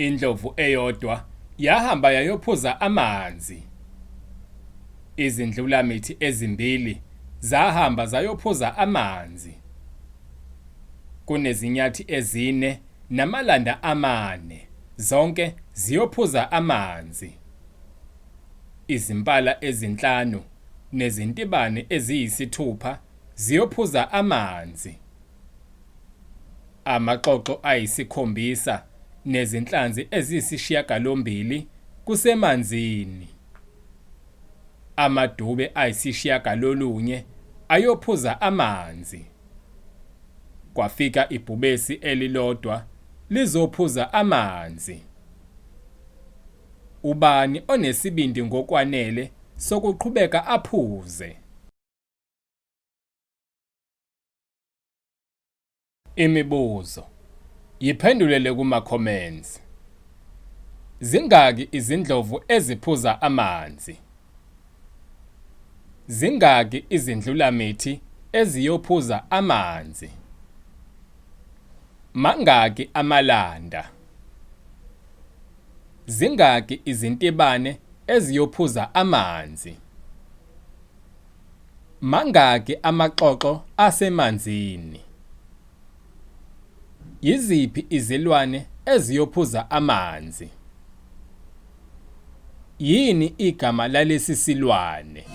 Indlovu eyodwa yahamba yayophuza amanzi. Izindlulamithi ezimbili zahamba zayophuza amanzi. Kunezinyathi ezine namalanda amane, zonke ziyophuza amanzi. Izimpala ezinhlanu nezintibane eziyisithupha ziyophuza amanzi. Amaxoxo ayisikhombisa nezinhlanzi eziyisishiyagalombili kusemanzini. Amadube ayisishiyagalolunye ayophuza amanzi. Kwafika ibhubesi elilodwa lizophuza amanzi. Ubani onesibindi ngokwanele sokuqhubeka aphuze? Imibuzo. Yiphendulele kuma-comments. Zingaki izindlovu eziphuza amanzi? Zingaki izindlulamithi eziyophuza amanzi? Mangaki amalanda? Zingaki izintibane eziyophuza amanzi? Mangaki amaxoxo asemanzini? Yiziphi izilwane eziyophuza amanzi? Yini igama lalesi silwane?